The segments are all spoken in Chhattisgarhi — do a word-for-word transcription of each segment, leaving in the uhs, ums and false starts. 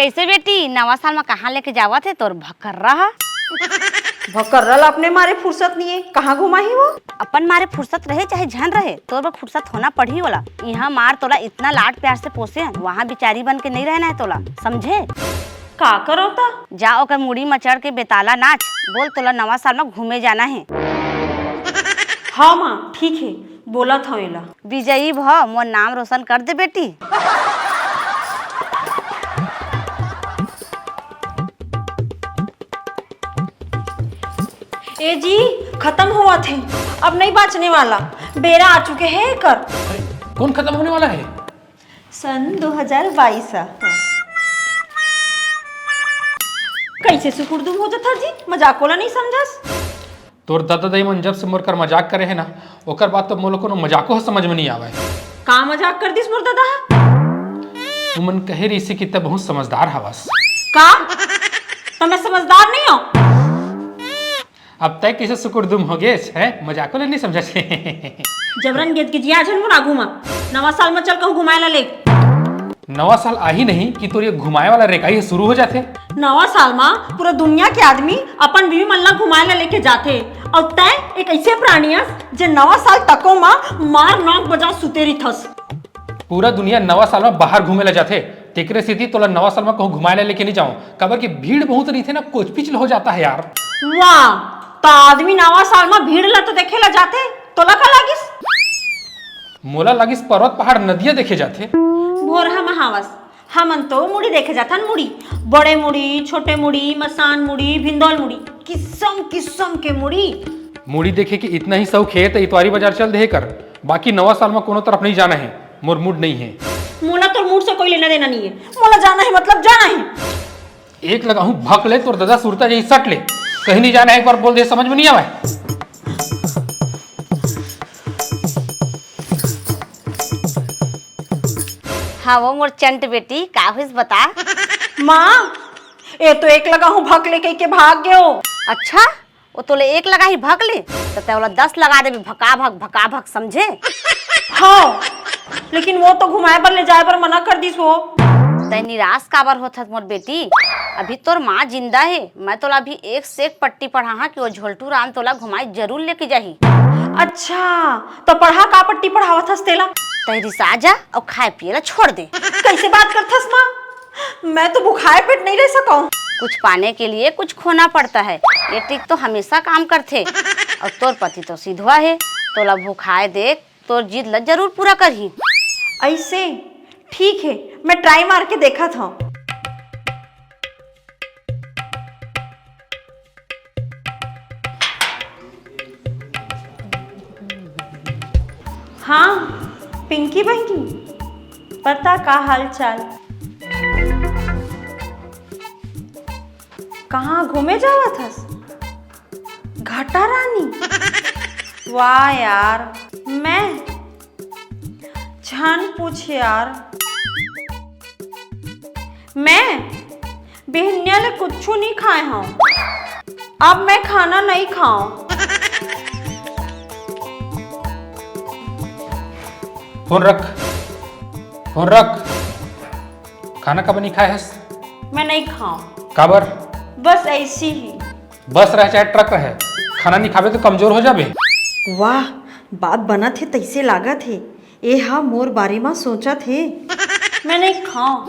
कैसे बेटी, नवा साल में कहाँ लेके जावत हे तोर भकर्रा ह? भकर्रा ला अपने मारे फुर्सत नहीं है, कहाँ घुमाही वो? अपन मारे फुर्सत रहे चाहे झन रहे, तोर बर फुर्सत होना पड़ही ओला। यहाँ मार तोला इतना लाड प्यार से पोसे हन, वहाँ बिचारी बन के नहीं रहना है तोला, समझे? का करो ता? जा ओकर मुड़ी म चढ़ के बेताला नाच, बोल तोला नवा साल में घूमे जाना है। हाँ माँ, ठीक है, बोलत हव एला। विजयी भव, मोर नाम रोशन कर दे बेटी। ए जी, खत्म होवत हे, अब नहीं बाँचने वाला, बेरा आ चुके हे एकर। अरे, कौन खत्म होने वाला है? सन दो हज़ार बाईस ह। कैसे सुकुरदुम हो जाथा जी, मजाको ला नहीं समझस। तोर दादा दाई मन जब से मोर कर मजाक करे हे ना, ओकर बाद तो मोला कोनो मजाको ह समझ में नहीं आवय। का मजाक कर दिस मोर दादा ह? उमन कहे रहिसे कि तैं बहुत समझदार हवस। का? त मैं समझदार नहीं हूँ? अब तैं कैसे सुकुरदुम हो गेस, हैं? मजाको ले नहीं समझत हे। जबरन गेदगेदिया झन मोर आगू म। नवा साल म चल कहूँ घुमाए ला ले। नवा साल आही नहीं कि तोर ये घुमाए वाला रेकाई ह शुरू हो जाथे। नवा साल म पूरा दुनिया के आदमी अपन बीवी मन ला घुमाए ला लेके जाथे, अउ तैं एक ऐसे प्राणी अस जे नवा साल तको म मार नाक बजा सुते रिथस। पूरा दुनिया नवा साल म बाहर घूमे ला जाथे, तेकरे सेती तोला नवा साल म कहूँ घुमाए ला लेके नहीं जाऊँ, काबर कि भीड़ बहुत रहिथे ना, कोचपिच ल हो जाता है यार। वाह, त आदमी नवा साल म भीड़ ला तो देखे ला जाथे, तोला का लागिस? मोला लागिस पर्वत पहाड़ नदिया देखे जाथे। भोरहा म हावस, हमन तो मुड़ी देखे जाथन, मुड़ी, बड़े मुड़ी, छोटे मुड़ी, मसान मुड़ी, भिंदौल मुड़ी, किसम किसम के मुड़ी। मुड़ी देखे के इतना ही शौक हे त इतवारी बाजार चल देहे कर, बाकी नवा साल म कोनो तरफ नहीं जाना है, मोर मूड नहीं है। मोला तोर मूड से कोई लेना देना नहीं है, मोला जाना है मतलब जाना है। एक लगाहूं भक ले तोर दादा सुरता जही सट ले, कहीं नहीं जाना है, एक बार बोल दे समझ में नहीं आवे। हाँ वो मोर चंट बेटी, का होइस बता? माँ, ए तो एक लगाहूं भक ले कह के भाग गयो। अच्छा, वो तोले एक लगाही भक ले, त तै ओला दस लगा देबे, भका भक, भका भक, समझे? हाँ, लेकिन वो तो घुमाए बर ले जाए बर मना कर दिस वो। तै निराश काबर होथस मोर बेटी? अभी तोर माँ जिंदा हे, मैं तोला अभी एक से एक पट्टी पढ़ाहा कि वो झोलटू राम तोला घुमाए जरूर लेके जाही। अच्छा, तो पढ़ा, का पट्टी पढ़ावत हस तेला? तै रिसा जा अउ खाए पिए ला छोड़ दे। कैसे बात करथस माँ? मैं तो भुखाए पेट नहीं रह सकूं। कुछ पाने के लिए कुछ खोना पड़ता है, ये ट्रिक तो हमेशा काम करथे। और तोर पति तो सिधवा हे, तोला भुखाए देख तोर जिद ला जरूर पूरा करही। ऐसे? ठीक है, मैं ट्राई मार के देखत हूँ। हाँ, पिंकी बहिनी, बता का हाल चाल? कहाँ घूमे जावत हस? घटा रानी? वाह यार, मैं झन पूछ यार। मैं बिहनिया ले कुछु नहीं खाए हूँ। अब मैं खाना नहीं खाऊं। फोन रख, फोन रख। खाना काबर नहीं खाए हस? मैं नहीं खाऊं। काबर? बस ऐसी ही। बस रहे चाहे ट्रक रहे, खाना नहीं खाबे तो कमजोर हो जाबे। वाह, बात बनत हे तैसे लागत हे। ए हा मोर बारे म सोचत हे। मैं नहीं खाऊं।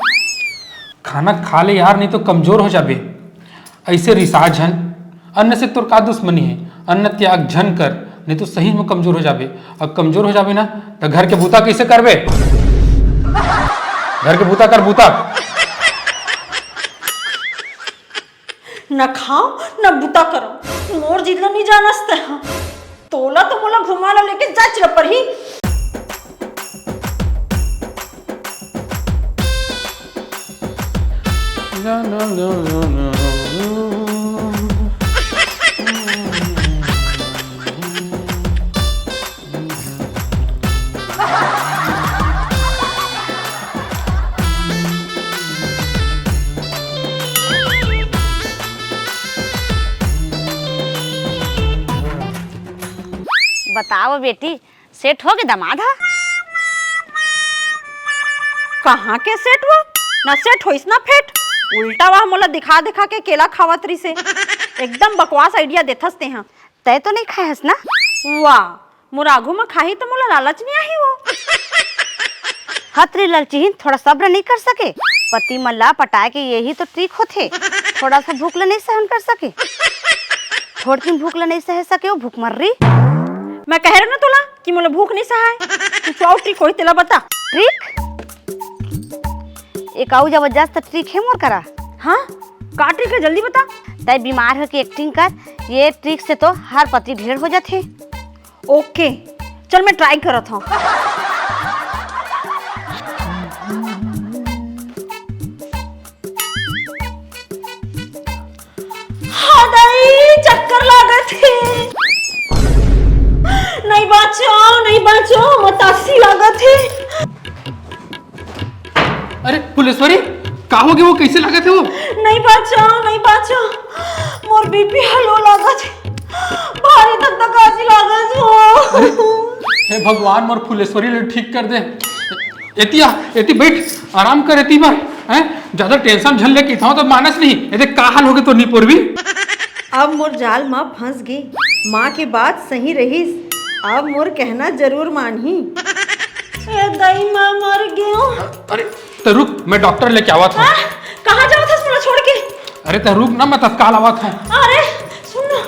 खाना खा ले यार, नहीं तो कमजोर हो जाबे। ऐसे रिसा झन, अन्न से तोर का दुश्मनी है? अन्न त्याग झन कर, नहीं तो सही में कमजोर हो जाबे। अब कमजोर हो जाबे ना, तो घर के बूता कैसे करबे? घर के बूता कर, बूता। न खाओ, न बूता करो, मोर जिद ल नहीं जानस ते हा। तोला तो मोला घुमा ला लेके जाच ल परही। बताओ बेटी, सेठ हो गे दमाद ह? कहाँ के सेठ वो? ना सेठ होइस ना फेट। उल्टा वह मोला दिखा दिखा के केला खावत रिसे। एकदम बकवास आइडिया देथस तेहा। तय तो नहीं खाए हस ना? वाह, मोर आघू म खाही त मोला लालच नहीं आही वो। हतरी ललचिहिन थोड़ा सब्र नहीं कर सके? पति मन ला पटाए के यही तो ट्रिक होथे। थोड़ा सा भूख ला नहीं सहन कर सके? थोड़किन भूख ला नहीं सह सके वो भूख मर्री। मैं कहे रहे ना तोला कि मोला भूख नहीं सहाय। कुछ और ट्रिक होही तेला बता। ट्रिक? एक आऊ जबरदस्त ट्रिक हे मोर करा। हाँ, का ट्रिक हे, जल्दी बता। तय बीमार होके एक्टिंग कर, ये ट्रिक से तो हर पति ढेर हो जाथे। ओके, चल मैं ट्राई करत हूँ। हाँ दाई, चक्कर लागत हे। नहीं बाँचो, नहीं बाँचो, मतासी लागत हे। अरे फुलेश्वरी, का होगे वो, कैसे लागत हे वो? नहीं बाँचो, नहीं बाँचो, मोर बीपी ह लो लागत हे, भारी धकधकासी लागत हे। हे भगवान, मोर फुलेश्वरी ले ठीक कर दे। एती आ, एती बैठ, आराम कर एती बर, हैं? ज्यादा टेंशन झन ले, किथाव तो मानस नहीं। ए देख का हाल होगे तो निपोर भी। अब मोर जाल म फंस गे। माँ के बात सही रहिस, अब मोर कहना जरूर मानही। ए दाई, मैं मर गेंव। अरे त रुक, मैं डॉक्टर लेके आवत हूँ। हाँ? कहाँ जावत हस मोला छोड़ के? अरे त रुक ना, मैं तत्काल आवत हूँ। अरे सुन ना,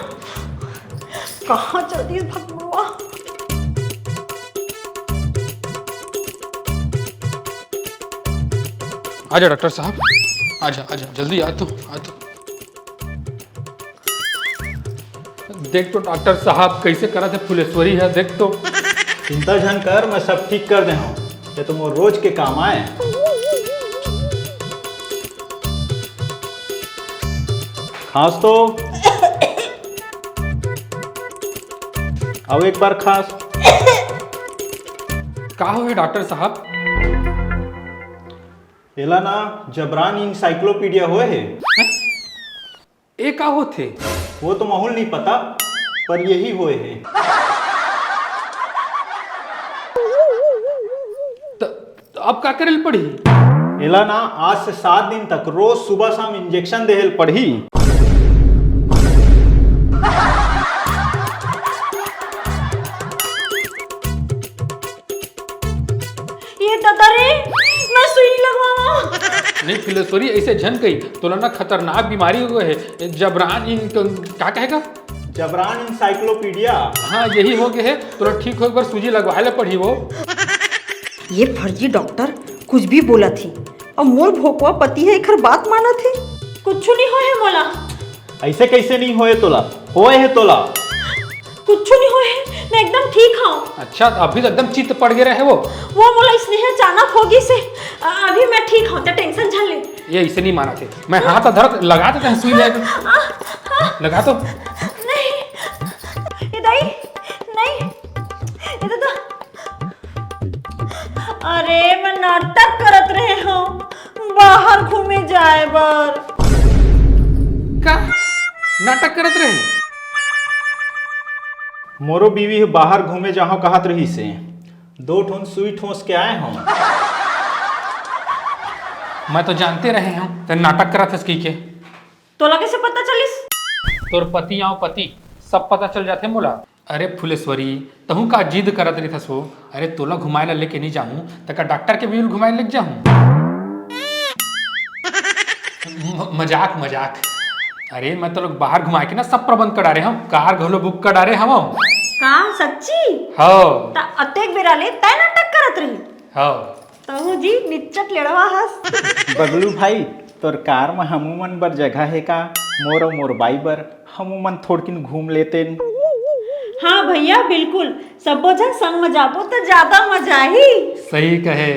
कहाँ चल दिस भगवान? आजा डॉक्टर साहब, आजा, आजा, जल्दी आ तो, आ तो। देख तो डॉक्टर साहब, कैसे करत हे फुलेश्वरी हे, देख तो। चिंता झन कर, मैं सब ठीक कर दे हूँ। ये तो मोर रोज के काम आए। खांस तो। अब एक बार खांस। का होए डॉक्टर साहब? एला ना जबरान encyclopedia होए हे। हैं? ए का होथे? वो तो महूँ ल नहीं पता, पर यही होए हे। त, त अब का करे ल पड़ही? एला ना आज से सात दिन तक रोज सुबह शाम इंजेक्शन देहे ल पड़ही। ये ददा रे, मैं सुई लगवावा। नहीं फुलेश्वरी, ऐसे झन कही, तोला ना खतरनाक बीमारी हो गए हे, जबरान इन-, का कहेगा? जबरान encyclopedia। हाँ, यही हो गए हे, तोला ठीक हो एक बार सूजी लगवाए ले पड़ही वो। ये फर्जी डॉक्टर कुछ भी बोलत हे, अउ मोर भोकवा पति हे एखर बात मानत हे। कुछ नहीं होए हे मोला। ऐसे कैसे नहीं होए तोला? होए हे तोला। कुछ नहीं होए हे, मैं एकदम ठीक हूँ। अच्छा, अभी तो एकदम चित्त पड़ गए रहे वो। वो मोला इसने अचानक हो गिस हे, अभी मैं ठीक हूँ, त टेंशन झन ले। ये इसे नहीं मानथे, मैं हाथ धरत लगा देते हैं सुई लेके। लगा तो। नहीं, ये दाई, नहीं, ये तो, अरे मैं नाटक करत रहे हूँ बाहर घूमे जाए बर। का नाटक करत रहे? मोरो बीवी ह बाहर घूमे जाहूं कहत रहिस हे, दो ठोन सुई ठोंस के आए हूं। मैं तो जानते रहे हूं ते नाटक करत हस कहिके। तोला कैसे पता चलिस? तोर पति आंव पति, सब पता चल जाथे मोला। अरे फुलेश्वरी, तहूं का जिद करत रहिथस हो? अरे तोला घुमाए ला लेके नहीं जाहूं, त का डॉक्टर के बीवी ल घुमाए लेके जाहूं? म-, मजाक, मजाक। अरे मैं तो लोग बाहर घुमाए के ना सब प्रबंध कर डारे हंव, कार घलो बुक कर डारे हंव। का सच्ची? हव। त अतेक बेरा ले तय नाटक करत रही? हव। तहूं जी निच्चट लेड़वा हस। बगलू भाई, तोर कार म हमू मन बर जगह हे का? मोर अउ मोर बाई बर हमू मन थोड़किन घूम लेतेन। हाँ भैया, बिल्कुल। सब्बो झन संग म जाबो त ज्यादा मजा आही। सही कहे।